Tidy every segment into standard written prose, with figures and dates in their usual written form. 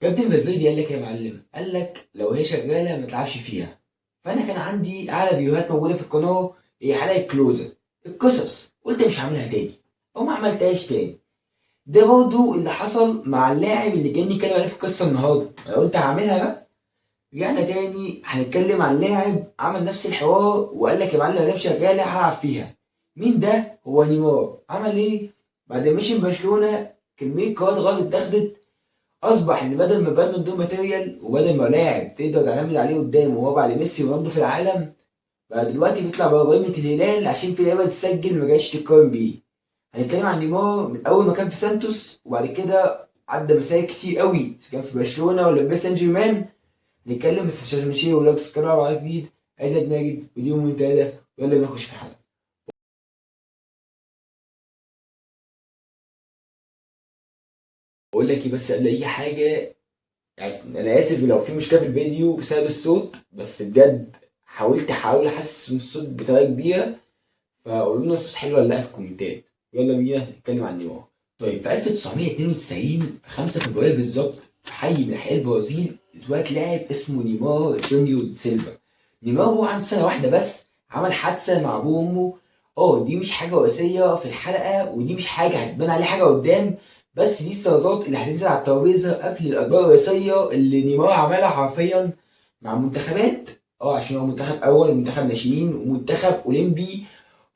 كابتن فالفيردي قال لك يا معلم، قال لك لو هي شغالة ما تلعبش فيها. فانا كان عندي اعلى فيوهات موجودة في القناة هي حلقة كلوزا القصص، قلت مش هعملها تاني او ما عملتهاش تاني. ده برضه اللي حصل مع اللاعب اللي جاي نتكلم عليه في القصة النهارده. انا قلت هعملها بقى، رجعنا تاني هنتكلم عن لاعب عمل نفس الحوار وقال لك يا معلم ما دام شغالة هلعب فيها. مين ده؟ هو نيمار. عمل ايه؟ بعد ما مشي من برشلونة كمية قرارات غلط اتاخدت، اصبح ان بدل ما Ballon d'Or material وبدل ما لاعب تقدر تعتمد عليه قدام وهو بعد ميسي ورونالدو في العالم، بقى دلوقتي بيطلع بره قائمة الهلال عشان في لعيبة تسجل ما جاش تتقارن بيه. هنتكلم عن نيمار من اول ما كان في سانتوس وبعد كده عدى مسائل كتير قوي اذا كان في برشلونة ولا باريس سان جيرمان. نتكلم بس عشان مشي ولا سكرة على جديد. عايز ماجد ودي منتدى، ويلا بينا نخش في الحلقة. بقول لك ايه، بس قبل اي حاجة يعني انا اسف لو في مشكلة في الفيديو بسبب الصوت، بس بجد حاولت احاول احسن الصوت بطريقة كبيرة، فقولوا لنا الصوت حلو ولا لا في الكومنتات. يلا بينا نتكلم عن نيمار. طيب في 1992 في 5 فبراير بالظبط في حي من احياء البرازيل اتولد لاعب اسمه نيمار جونيور دي سيلفا. نيمار هو عنده سنة واحدة بس عمل حادثه مع ابوه وامه. دي مش حاجة رئيسية في الحلقة ودي مش حاجة هتبان عليه حاجة قدام، بس دي السلطات اللي هتنزل على الترابيزة قبل الاجواء الرئيسية اللي نيمار عملها حرفيا مع منتخبات، عشان هو منتخب اول ومنتخب ناشئين ومنتخب اولمبي،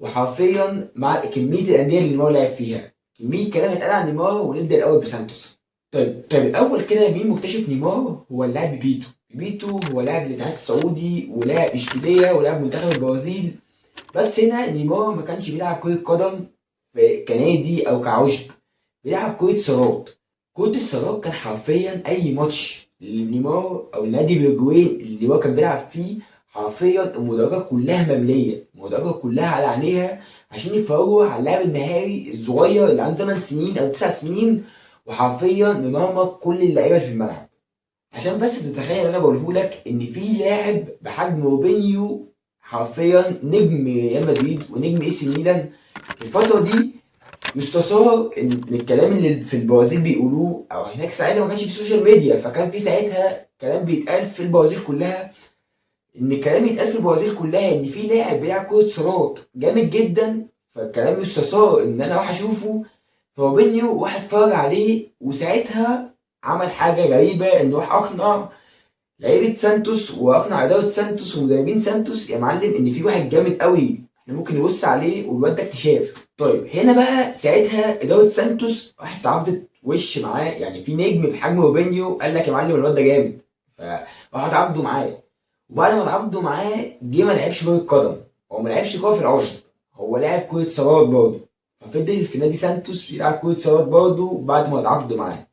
وحرفيا مع كمية الاندية اللي نيمار لعب فيها كمية كلام اتقال عن نيمار. ونبدا الاول بسانتوس. طيب الاول كده مين مكتشف نيمار؟ هو اللاعب بيبيتو. بيبيتو هو لاعب الاتحاد السعودي ولاعب اشبيلية ولاعب منتخب البرازيل، بس هنا نيمار ما كانش بيلعب كره قدم كنادي او كعشب، بيلعب كرة صالات. كرة الصالات كان حرفيا اي ماتش لنيمار او نادي بيرجوين اللي نيمار كان بيلعب فيه حرفيا المدرجات كلها مملية، المدرجات كلها على عينيها عشان يتفرجوا على اللاعب المهاري الصغير اللي عنده 8 سنين او 9 سنين، وحرفيا ممرمط كل اللعيبة اللي في الملعب. عشان بس تتخيل اللي انا بقوله لك ان في لاعب بحجم روبينيو حرفيا نجم ريال مدريد ونجم اي سي ميلان في الفترة دي، يستثار ان الكلام اللي في البرازيل بيقولوه، او هناك ساعتها ما كانش في social media، فكان في ساعتها كلام بيتقال في البرازيل كلها، ان الكلام يتقال في البرازيل كلها ان في لاعب بيلعب كرة صالات جامد جدا، فالكلام يستثار ان انا اروح اشوفه. فروبينيو واحد اتفرج عليه وساعتها عمل حاجة غريبة، انه راح اقنع لعيبة سانتوس واقنع ادارة سانتوس ومدربين سانتوس يا معلم ان في واحد جامد قوي احنا ممكن نبص عليه والواد ده اكتشاف. طيب هنا بقى ساعتها ادارة سانتوس راحت تعاقدت وش معاه، يعني في نجم بحجم روبينيو قال لك يا معلم الواد ده جامد، فراحوا تعاقدوا معاه. وبعد ما تعاقدوا معاه جه ما لعبش كرة قدم، هو ما لعبش كرة في العشب، هو لعب كرة صالات برضه، ففضل في نادي سانتوس يلعب كرة صالات برضه بعد ما تعاقدوا معاه.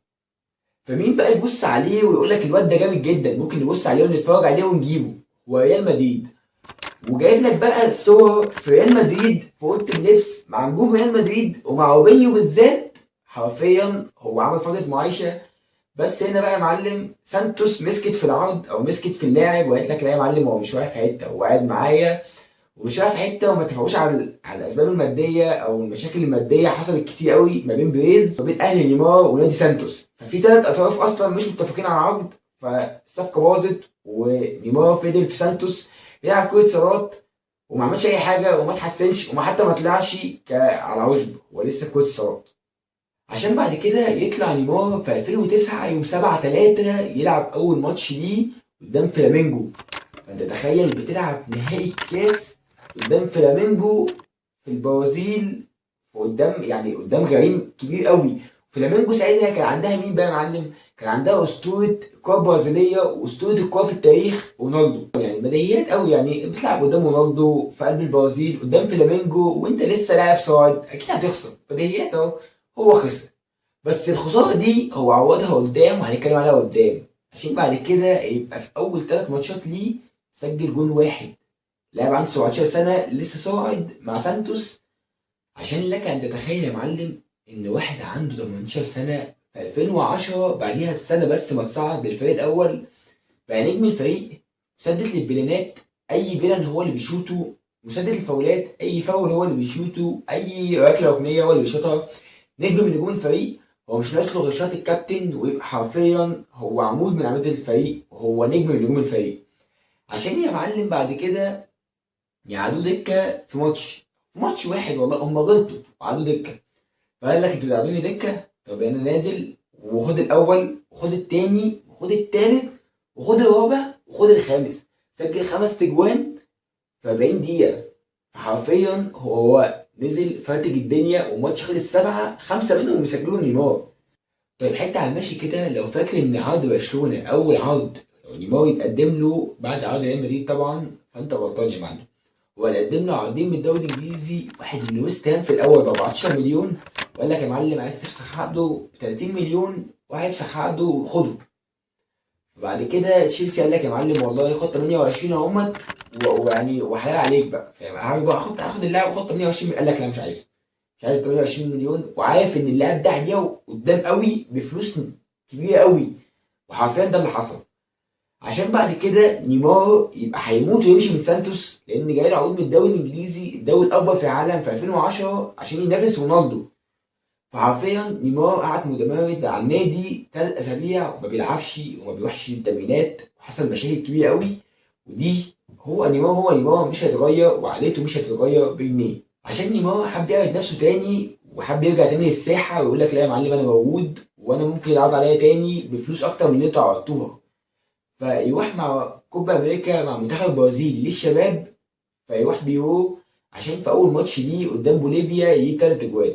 فمين بقى يبص عليه ويقول لك الواد ده جامد جدا، ممكن نبص عليه ونتفرج عليه ونجيبه؟ هو ريال مدريد. وجايب لك بقى الصور في ريال مدريد في اوضة اللبس مع نجوم ريال مدريد ومع روبينيو بالذات، حرفيا هو عمل فترة معايشه. بس هنا بقى يا معلم سانتوس مسكت في العرض او مسكت في اللاعب وقالت لك لا يا معلم هو مش رايح في حتة، هو قاعد معايا ومش رايح في حتة، وما اتفقوش على الاسباب المادية او المشاكل المادية حصلت كتير قوي ما بين بريز وما بين اهل نيمار ونادي سانتوس، ففي 3 اطراف اصلا مش متفقين على العقد، فالصفقه باظت ونيمار فضل في سانتوس بيلعب كرة صالات وما عملش اي حاجة وما اتحسنش وما حتى ما طلعش على عشب، هو لسه في كرة الصالات. عشان بعد كده يطلع نيمار في 2009 يوم 7/3 يلعب اول ماتش ليه قدام فلامينجو. فانت تخيل بتلعب نهائي الكاس قدام فلامينجو في البرازيل، وقدام قدام غريم كبير قوي. فلامينجو ساعتها كان عندها مين بقى يا معلم؟ كان عندها اسطورة الكره البرازيليه واسطوره الكره في التاريخ رونالدو. بديهيات قوي، بتلعب قدام رونالدو في قلب البرازيل قدام فلامينجو وانت لسه لاعب صاعد، اكيد هتخسر، بديهيات اهو. هو خسر، بس الخسارة دي هو عوضها قدام وهنتكلم عليها قدام، عشان بعد كده يبقى في اول 3 ماتشات ليه سجل جون واحد، لاعب عنده 17 سنة لسه صاعد مع سانتوس. عشان لك ان تتخيل يا معلم ان واحد عنده 18 سنة في 2010 بعديها بسنة بس ما تصعد للفريق الاول بقى نجم الفريق، مسدد للبلانات اي بلان هو اللي بيشوطه، مسدد الفاولات اي فاول هو اللي بيشوطه، اي ركلة ركنيه هو اللي بيشوطها، نجم من نجوم الفريق. هو مش ناقص له غير شاط الكابتن ويبقى حرفيا هو عمود من اعمدة الفريق وهو نجم من نجوم الفريق. عشان يا معلم بعد كده يقعدوه دكه في ماتش واحد، والله هم غلطوا وقعدوه دكه. فقال لك انتوا بتقعدوني دكه، طب انا نازل وخد الاول وخد التاني وخد التالت وخد الرابع وخد الخامس، سجل 5 تجوان في 40 دقيقة. حرفيا هو نزل فاتج الدنيا، وماتش خلص 7، 5 منهم مسجلوا نيمار. طيب حتة على الماشي كده، لو فاكر ان عرض برشلونة اول عرض نيمار يتقدم له بعد عرض ريال مدريد طبعا، فانت غلطان يا معلم. هو قدم له عرضين من الدوري الانجليزي، واحد من ويست هام في الاول ب 14 مليون، وقال لك يا معلم عايز تفسخ عقده ب 30 مليون، وهيفسخ عقده وخده. بعد كده تشيلسي قال لك يا معلم والله خد 28 اهمت ويعني وحلال عليك بقى، فاهم؟ هاخد بقى، هاخد اللاعب وخد 28. قال لك لا مش عايز، مش عايز 28 مليون، وعارف ان اللاعب ده هيبيعه قدام قوي بفلوس كبيرة قوي، وحرفيا ده اللي حصل. عشان بعد كده نيمار يبقى هيموت ويمشي من سانتوس، لان جاي له عقود من الدوري الانجليزي، الدوري الاكبر في العالم، في 2010 عشان ينافس رونالدو. فحرفيا نيمار قعد متمرد على النادي 3 اسابيع وما بيلعبش وما بيروحش التمرينات، وحصل مشاكل كبيرة قوي. ودي هو نيمار، هو نيمار مش هيتغير، وعقليته مش هتتغير بجنيه. عشان نيمار حب يعرض نفسه تاني وحب يرجع تاني للساحه ويقول لك لا يا معلم انا موجود، وانا ممكن يلعب عليا تاني بفلوس اكتر من اللي انتوا عرضتوها. فيروح مع كوبا امريكا مع منتخب البرازيل للشباب، فيروح بيرو عشان في اول ماتش ليه قدام بوليفيا يجيب 3 اجوان.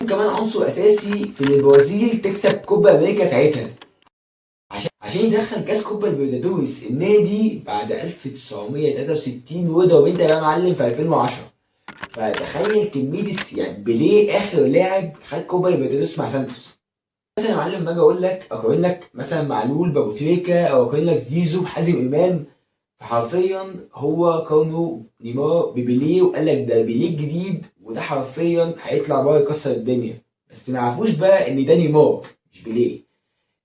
كمان عنصر اساسي في ان البرازيل تكسب كوبا امريكا ساعتها، عشان يدخل كاس كوبا ليبرتادوريس النادي بعد 1963، واضرب انت يا معلم في 2010. فتخيل كمية يعني بيليه اخر لاعب خد كوبا ليبرتادوريس مع سانتوس. مثلا يا معلم ما اجي اقول لك اقارن لك مثلا معلول بابو تريكا، او اقارن لك زيزو بحازم امام، فحرفيا هو قارنه نيمار ببيليه وقال لك ده بيليه الجديد، وده حرفيا هيطلع بره يكسر الدنيا. بس ما عرفوش بقى ان ده نيمار مش بيليه،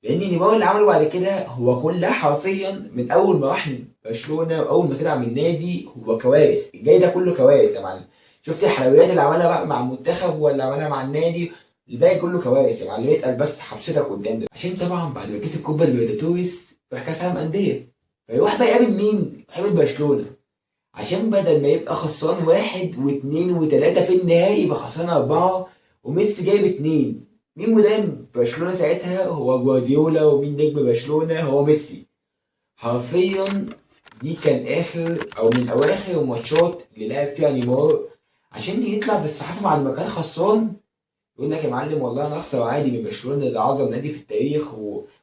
لان نيمار اللي عمله بعد كده هو كلها حرفيا من اول ما راح برشلونة واول ما طلع من النادي هو كوارث، الجاي ده كله كوارث يا معلم. شفت الحلويات اللي عملها بقى مع المنتخب ولا عملها مع النادي، الباقي كله كوارث يا معلم. اتقل بس حبستك قدام ده. عشان طبعا بعد ما كسب كوبا ليبرتادوريس راح كاس عالم اندية، فيروح بقى يقابل مين؟ يقابل برشلونة، عشان بدل ما يبقى خسران 1 و2 و3 في النهائي يبقى خسران 4، وميسي جايب 2. مين مدرب برشلونة ساعتها؟ هو جوارديولا. ومين نجم برشلونة؟ هو ميسي. حرفيا دي كان اخر او من اواخر الماتشات اللي لعب فيها نيمار، عشان يطلع في الصحافة بعد ما كان خسران يقول لك يا معلم والله انا اخسر عادي من برشلونة، ده اعظم نادي في التاريخ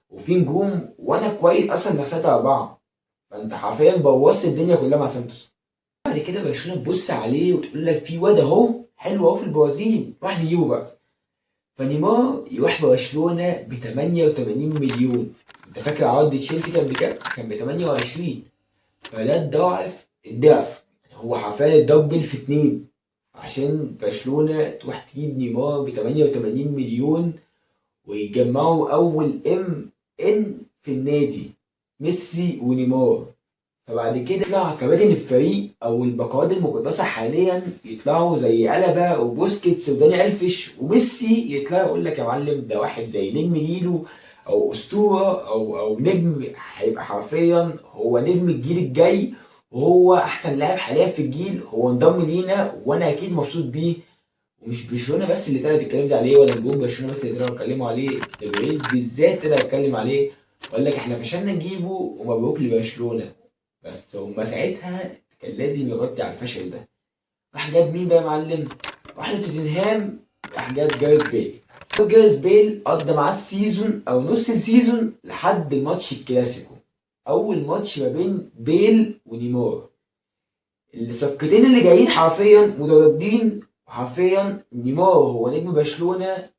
وفي نجوم وانا كويس اصلا اني خسرت 4. فانت حرفيا بوظت الدنيا كلها مع سانتوس. بعد كده برشلونة تبص عليه وتقول لك في واد اهو حلو اهو في البرازيل، راح نجيبه بقى. فنيمار يروح برشلونة ب 88 مليون. انت فاكر عرض تشيلسي كان بكام؟ كان ب 28، فده الضعف الضعف، هو حرفيا اتدبل في 2 عشان برشلونة تروح تجيب نيمار ب 88 مليون ويتجمعوا اول MN في النادي، ميسي ونيمار. فبعد كده يطلع كباتن الفريق او البقوات المقدسة حاليا، يطلعوا زي ألابا وبوسكيتس وداني الفيش وميسي، يطلعوا يقول لك يا معلم ده واحد زي نجم جيله او اسطورة او نجم هيبقى حرفيا هو نجم الجيل الجاي، وهو احسن لاعب حاليا في الجيل، هو انضم لينا وانا اكيد مبسوط بيه. ومش برشلونة بس اللي طلعت الكلام ده عليه، ولا نجوم برشلونة بس اللي طلعوا اتكلموا عليه، ده بيريز بالذات طلع اتكلم عليه وقال لك احنا فشلنا نجيبه ومبروك لبرشلونة. بس هما ساعتها كان لازم يغطي على الفشل ده. راح جاب مين بقى يا معلم؟ راح لتوتنهام، راح جاب جاريث بيل. جاريث بيل قضى معاه ال season او نص ال season لحد الماتش الكلاسيكو، اول ماتش ما بين بيل ونيمار. الصفقتين اللي جايين حرفيا متضادين، وحرفيا نيمار هو نجم برشلونة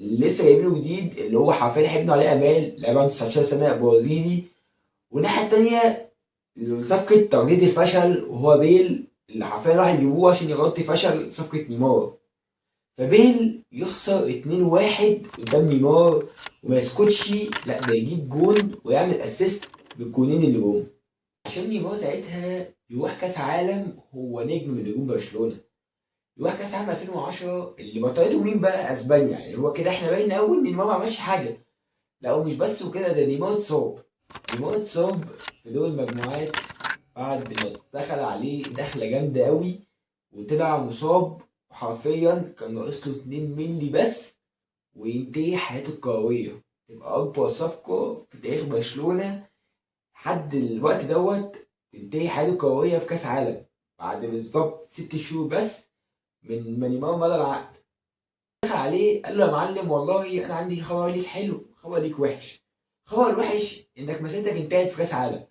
اللي لسه جايبينه جديد، اللي هو حرفيا هيبنوا عليه امال، لاعب عنده 19 سنة برازيلي. والناحية التانية صفقة تغطية الفشل وهو بيل اللي حرفيا راح يجيبوه عشان يغطي فشل صفقة نيمار. فبيل يخسر 2-1 قدام نيمار وما يسكتش، لا ده يجيب جون ويعمل assist بالجونين اللي جم. عشان نيمار ساعتها يروح كاس عالم هو نجم من نجوم برشلونة. يروح كاس عالم 2010 اللي بطلته مين بقى؟ اسبانيا. يعني هو كده احنا باين قوي ان نيمار ما عملش حاجة. لا ومش بس وكده، ده نيمار اتصاب. نيمار اتصاب في دور المجموعات بعد ما دخل عليه دخله جامدة قوي وطلع مصاب، حرفيا كان ناقص له 2 مللي بس وينتهي حياته الكروية، تبقى اكبر صفقة في تاريخ برشلونة لحد الوقت دوت، تنتهي حياته الكروية في كاس عالم بعد بالظبط 6 شهور بس من ما نيمار مضى العقد. دخل عليه قال له يا معلم والله انا عندي خبر ليك حلو، خبر ليك وحش. خبر الوحش انك مسيرتك انتهت في كاس عالم،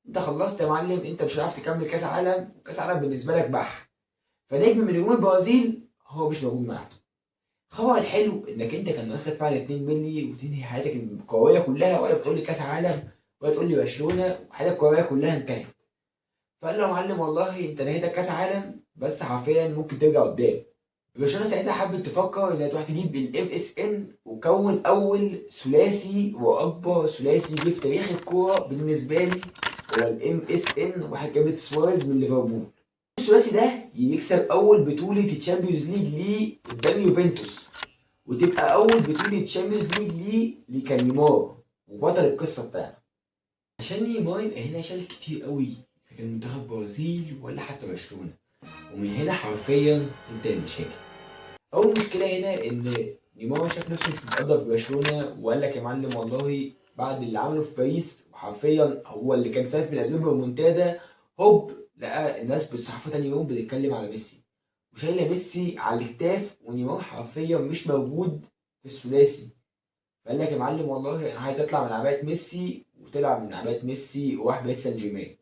انت خلصت يا معلم، انت مش هتعرف تكمل كاس عالم، وكاس عالم بالنسبة لك بح. فنجم من نجوم البرازيل هو مش موجود معاك. خبر الحلو انك انت كان ناقصك فعلا 2 مللي وتنهي حياتك الكروية كلها، ولا بتقول لي كاس عالم ولا تقول لي برشلونة، وحياتك الكروية كلها انتهت. فقال له يا معلم والله انت نهيتك كاس عالم بس حرفيا ممكن ترجع قدام. برشلونة ساعتها حبت تفكر انها تروح تجيب ال MSN وكون اول ثلاثي واكبر ثلاثي جه في تاريخ الكورة بالنسبة لي هو ال MSN، واحد جابت سواريز من ليفربول. الثلاثي ده يكسب اول بطوله Champions League ليه قدام يوفنتوس، وتبقى اول بطوله Champions League ليه لكنيمار وبطل القصة بتاعنا. عشان نيمار يبقى هنا شال كتير قوي اذا كان منتخب برازيل ولا حتى برشلونة، ومن هنا حرفيا تبدا المشاكل. اول مشكلة هنا ان نيمار شاف نفسه مش متقدر في برشلونة، وقال لك يا معلم والله بعد اللي عمله في باريس، وحرفيا هو اللي كان سبب من اسباب الريمونتادا، هوب لقى الناس بالصحافه تاني يوم بتتكلم على ميسي وشايله ميسي على الاكتاف، ونيمار حرفيا مش موجود في الثلاثي. فقال لك يا معلم والله انا عايز اطلع من عباية ميسي، وطلع من عباية ميسي وراح باريس سان جيرمان.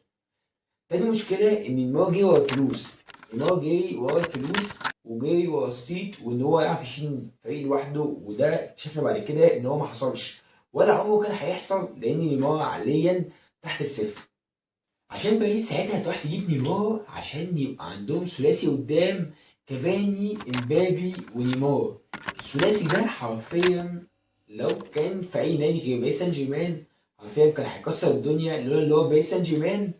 تاني مشكلة ان نيمار جه ورا الفلوس، نيمار جه ورا الفلوس وجه ورا الصيت، وان هو يعرف يشيل فريق لوحده، وده اكتشفنا بعد كده ان هو ما حصلش ولا عمره كان هيحصل، لان نيمار عقليا تحت الصفر. عشان باريس ساعتها تروح تجيب نيمار عشان يبقى عندهم ثلاثي قدام كافاني امبابي ونيمار. الثلاثي ده حرفيا لو كان في اي نادي غير باريس سان جيرمان حرفيا كان هيكسر الدنيا، لولا اللي هو باريس سان جيرمان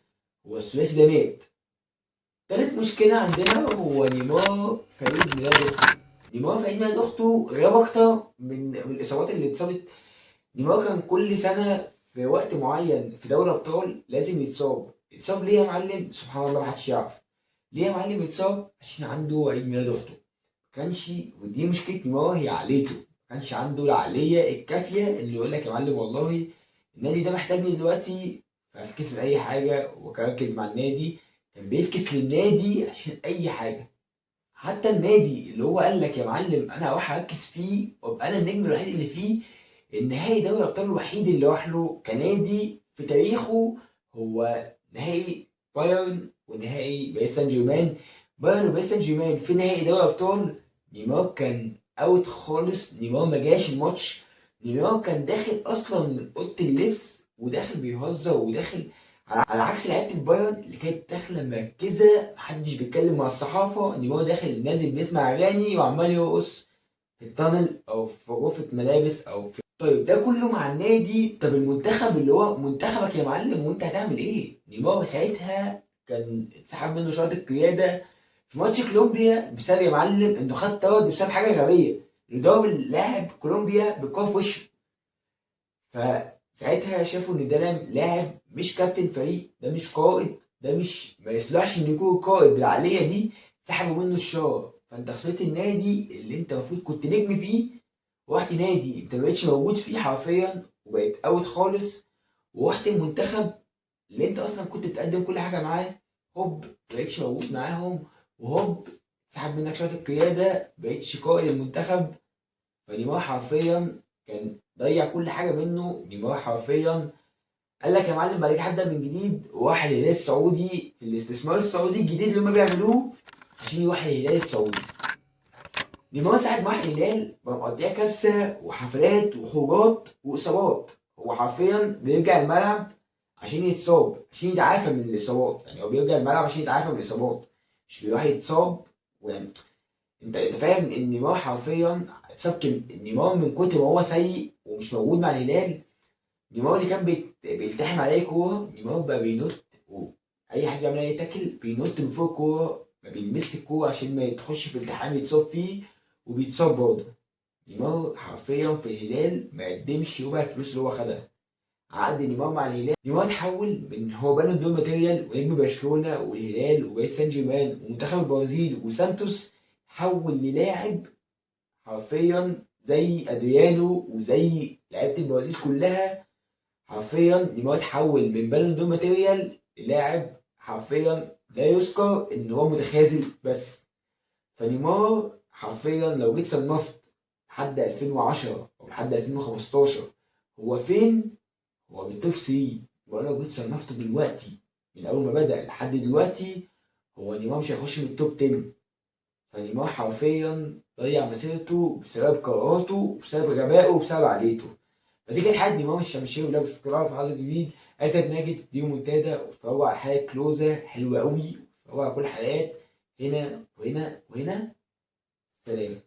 هو الثلاثي ده مات. تالت مشكلة عندنا هو نيمار في عيد ميلاد أخته. نيمار في عيد ميلاد أخته غاب أكتر من الإصابات اللي اتصابت. نيمار كان كل سنة في وقت معين في دوري أبطال لازم يتصاب. يتصاب ليه يا معلم؟ سبحان الله محدش يعرف. ليه يا معلم يتصاب؟ عشان عنده عيد ميلاد أخته. كانش، ودي مشكلة نيمار هي عقليته، ما كانش عنده العقلية الكافية اللي يقول لك يا معلم والله النادي ده محتاجني دلوقتي فافكس من أي حاجة وأركز مع النادي. كان بيفكس للنادي عشان أي حاجة. حتى النادي اللي هو قال لك يا معلم أنا هروح أركز فيه وأبقى أنا النجم الوحيد اللي فيه، النهائي دوري الأبطال الوحيد اللي راح له كنادي في تاريخه هو نهائي بايرن ونهائي باريس سان جيرمان. بايرن وباريس سان جيرمان في نهائي دوري الأبطال نيمار كان out خالص، نيمار ما جاش الماتش، نيمار كان داخل اصلا من اوضة اللبس وداخل بيهزر وداخل على عكس لعيبة البايرن اللي كانت داخله مركزه، محدش بيتكلم مع الصحافة، نيمار داخل نازل بيسمع اغاني وعمال يرقص في ال tunnel او في غرفة ملابس او في. طيب ده كله مع النادي، طب المنتخب اللي هو منتخبك يا معلم وانت هتعمل ايه؟ نيمار ساعتها كان اتسحب منه شرط القيادة في ماتش كولومبيا بسبب يا معلم انه خد طرد بسبب حاجة غبية، انه ضرب اللاعب كولومبيا بالكورة في وشه. فساعتها شافوا ان ده لاعب مش كابتن فريق، ده مش قائد، ده مش ما يصلحش ان يكون قائد بالعقليه دي، سحبوا منه الشارة. فانت خسرت النادي اللي انت المفروض كنت نجم فيه، ورحت نادي انت ما بقتش موجود فيه حرفيا وبقيت out خالص، ورحت المنتخب اللي انت اصلا كنت بتقدم كل حاجة معاه، هوب ما بقتش موجود معاهم، وهوب سحب منك شرط القيادة، بقيتش قائد المنتخب. فنيمار حرفيا كان ضيع كل حاجة منه. نيمار حرفيا قال لك يا معلم بعد كده هبدا من جديد، وراح الهلال السعودي في الاستثمار السعودي الجديد اللي هم بيعملوه عشان يروح الهلال السعودي. نيمار ساعة ما راح الهلال بقى مقضيها كبسة وحفلات وخروجات واصابات، هو حرفيا بيرجع الملعب عشان يتصاب، عشان يتعافى من الاصابات، يعني هو بيرجع الملعب عشان يتعافى من الاصابات، مش بيروح يتصاب. ويعني انت فاهم ان نيمار حرفيا اتصاب. نيمار من كتر ما هو سيء ومش موجود مع الهلال، نيمار اللي كان بيلتحم عليه كورة، نيمار بقى بينط واي حد بيعمل اي tackle بينط من فوق الكورة ما بيلمسش الكورة عشان ما يتخش في التحام يتصاب فيه، وبيتصاب برضه. نيمار حرفيا في الهلال ما قدمش ربع الفلوس اللي هو خدها. عقد نيمار مع الهلال، نيمار اتحول من هو Ballon d'Or material ونجم برشلونة والهلال وباريس سان جيرمان ومنتخب البرازيل وسانتوس، حول للاعب حرفيا زي ادريانو وزي لعيبة البرازيل كلها. حرفيا نيمار اتحول من Ballon d'Or material للاعب حرفيا لا يذكر ان هو متخاذل بس. فنيمار حرفيا لو جيت صنفت لحد 2010 او لحد 2015 هو فين؟ هو بال top 3. وانا لو جيت صنفته دلوقتي من اول ما بدأ لحد دلوقتي هو نيمار مش هيخش من ال top 10. فنيمار حرفيا ضيع مسيرته بسبب قراراته وبسبب غبائه وبسبب عقليته. فدي كانت حلقة نيمار الشمشير، ولا subscribe في حلقة جديد. اسد ناجد دي منتدى، واتفرجوا على حلقة كلوزة حلوة قوي، واتفرجوا على كل الحلقات هنا وهنا وهنا. سلام.